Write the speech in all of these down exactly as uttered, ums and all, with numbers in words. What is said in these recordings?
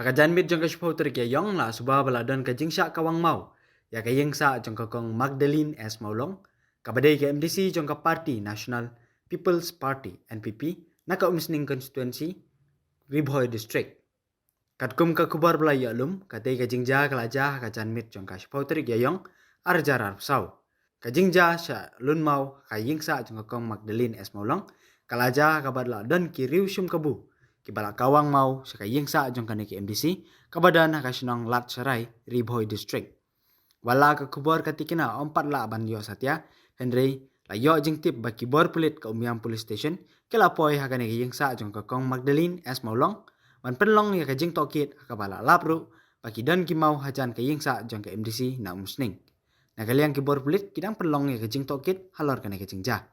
Ka janmiet jong ka shiphew tarik Ïaïong la suba ba la don ka jingshah kawang maw ïa ka ïingsah jong ka Kong Magdalene S Mawlong, kaba dei ka M D C jong ka party National People's Party, N P P, na ka Umsning constituency, Ri Bhoi District. Katkum ka khubor ba la ïoh lum, katei ka jingjia ka la jia ha ka janmiet jong ka shiphew tarik Ïaïong, ar hajar arphew saw. Ka jingjia shah lun maw ha ka ïingsah jong ka Kong Magdalene S Mawlong ka la jia ha kaba la don ki riewshim kabu kiba la kawang maw sha ka ïingsah jong kane ka M D C kaba don ha ka shnong Latsharai, Ri Bhoi District. Wat la ka khubor ka tikna ym pat lah ban ïoh satia, hynrei la ïoh jingtip ba ki bor pulit ka Umiam Police Station ki la poi ha kane ka ïingsah jong ka Kong Magdalene S Mawlong ban pynlong ïa ka jingtohkit, ha kaba la lap ruh ba ki don ki maw hajan ka ïingsah jong ka M D C na Umsning. Na ka liang ki bor pulit ki dang pynlong ïa ka jingtohkit halor kane ka jingjia.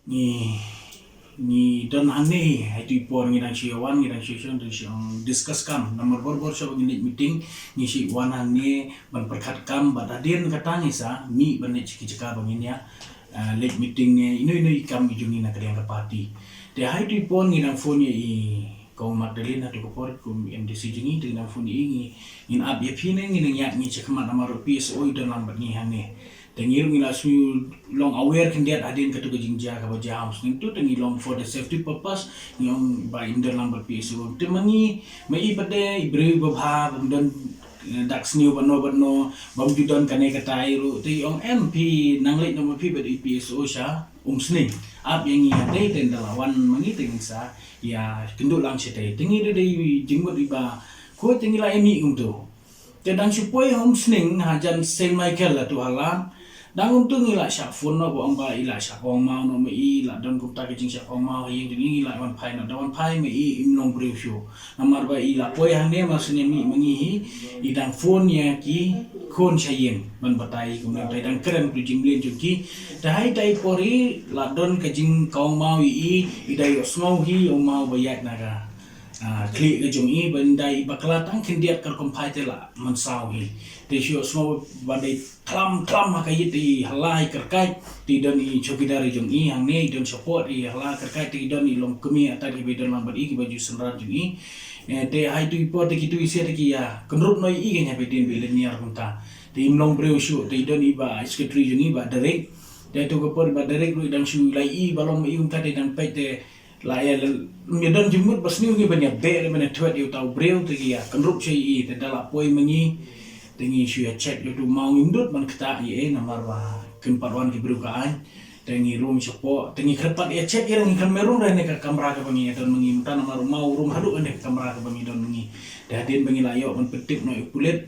Ngi, ngi don hangne, ha itu i por ngi dang shu wan, ngi dang shu shu dang shu discuss kam. Namar bor bor sha ba ngi leit meeting, ngi shu wan hangne ban pyrkhat kam, bad hadien kata ngi sa mih ban leit sha ki jaka ba ngin ïa, ah, leit meeting ne ino ino i kam i jong ngi na ka liang ka party. Te ha itu i por ngi dang phone ïa i Kong Magdalene ha tu ka por kum M D C jong ngi, te ngi dang phone ïa i, ngi, ngin ap ïa phi ne, ngi dang ïaid ngi sha khmat namar ruh P S O i don lang bad ngi hangne. Te ngi ruh ngi la shu long aware khyndiat hadien katu ka jingjia kaba jia ha Umsning tu, te ngi long for the safety purpose, ngi ong ba im don lang bad P S O. Te ma ngi, ma i pat de i briew babha, bym don, eh, dak sniew bad no bad no, bym ju don kane katai ruh, te i ong em phi nang leit noh ma phi bad i P S O sha Umsning. Ap ïa ngi ïa te, te nda la wan ma ngi te ngi sa ïa kynduh lang shatei. Te ngi da dei jingmut iba khuid te ngi la ïa mih kumtu. Te dang shu poi ha Umsning hajan Saint Michael la tu halan. Dang kumtu ngi la shah phone noh ba ong ba i la shah kawang maw noh ma i, la don kumta ka jingshah kawang maw ha ïing jong ngi, ngi la wan phai noh, da wan phai ma i im long briew shuh. Namar ba i la poi hangne mar shu ïa mih ma ngi hi, i dang phone ïa ki khun sha ïing ban batai kumne, i dang kren katu jingmlien jong ki. Te ha ita i por i la don ka jingkawang maw ïa i, i da ïohsngew hi ïa u maw ba ïaid na ka ah, khlieh ka jong i, ba ynda i bakla tang khyndiat ka rukom phai te la mynsaw hi. Te shu ïohsngew ba dei tlam tlam ha ka ïit i hala i kyrkait, te i don i chowkidar i jong i hangne, i don shapoh i hala kyrkait, te i don i longkmie artat kiba i don lang bad i kiba ju synran jong i. Eh, te ha itu i por te kitu i seh te ki ïa kynrup noh ïa i, kane ba i dien ba i lynñiar kumta. Te im long briew shuh, te i don i ba secretary jong i ba Derek. Te tu ka por ba Derek ruh i dang shu la i ba long ma i kumta, te i dang peit te la ïa, ym ïa don jingmut ba sniew ngi ban ïa beh ban ïa thwet ïa uta u briew, te ki ïa kynrup sha i, te da la poi ma ngi. Te ngi shu ïa check ïa utu maw, ngim dut ban ktah ïa i namar ba kim pat wan ki briew ka aiñ. Te ngi rung shapoh, te ngi khlem pat ïa check ïa, ngi khlem rung re ne ka kamra kaba ngi ïa don ma ngi mynta namar u maw u rung haduh ne ka kamra kaba ngi don ma ngi. Te hadien ba ngi la ïoh ban pyntip noh ïa u pulit,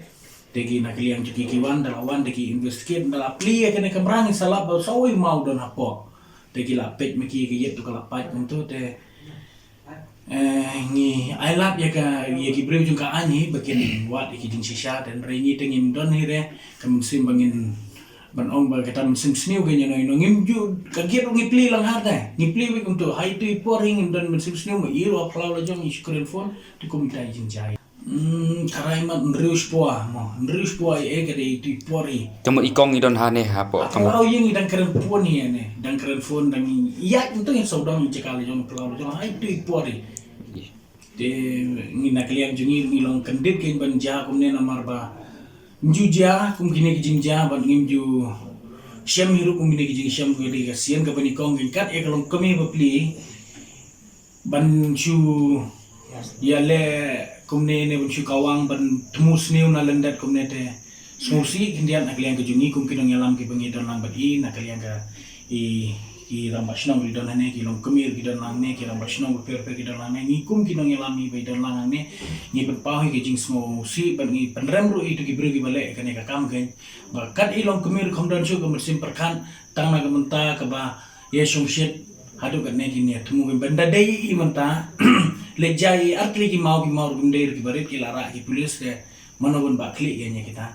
te ki na ka liang jong ki ki wan, da la wan, da ki investigate, da la plie ïa kane ka kamra, ngi sa lap ba sa uwei u maw u don hapoh. Te ki la peit ma ki, ka ïit tu ka la pait kumtu, te, eh, ngi ai lad ïa ka, ïa ki briew jong ka aiñ hi ba kin wad ïa ki jingshisha, te hynrei ngi te ngim don hi re ka mynsiem ba ngin ban ong ba kata mynsiem sniew ka ïa no ïa no, ngim ju, ka gate ruh ngi plie lang ha te, ngi plie wei kumtu. Ha itu i por hi ngim don mynsiem sniew, ma i ruh ha phyllaw la jong, i shu kren phone, te kumta i jingjia. Hmm, tharai mat hynriew spah, mo, hynriew spah ïa ka dei itu i por hi. Te mo i kong i don ha ne hapoh, ah, ka mo. Phyllaw ïing i dang kren phone hi ne, dang kren phone, dang ïaid kumtu, ïa sawdong i jaka la jong, phyllaw la jong, ha itu i por hi. Te ngi na ka liang jong ngi ngi long kyndit kein ban jia kumne namar ba ym ju jia kum kine ki jingjia, bad ngim ju shem hi ruh kum kine ki jingshem, ka dei ka sien kaba nyngkong kein kat ïa ka longkmie ba plie ban shu ïaleh kumne ne ban shu kawang ban thmu sniew na lyndet kumne, te sngewsih khyndiat na ka liang ka jong ngi kum ki nongïalam kiba ngi don lang bad i na ka liang ka i, ki rangbah shnong ki don hangne, ki longkmie ki don lang hangne, ki rangbah shnong bapher bapher ki don lang hangne, ngi kum ki nongïalam hi ba i don lang hangne, ngi pynpaw hi ka jingsngewsih bad ngi pynrem ruh ïa itu ki briew kiba leh kane ka kam kein. Ba kat i longkmie ruh kham don shuh ka mynsiem pyrkhat tang na ka bynta kaba ïa shongshit haduh katne kin ïa thmu kein, ban da dei i mynta leit jia i artylli ki maw, ki maw ruh kim dei ruh kiba rit, ki la rah ki pulis, te mano ban bah khlieh kein ïa kita.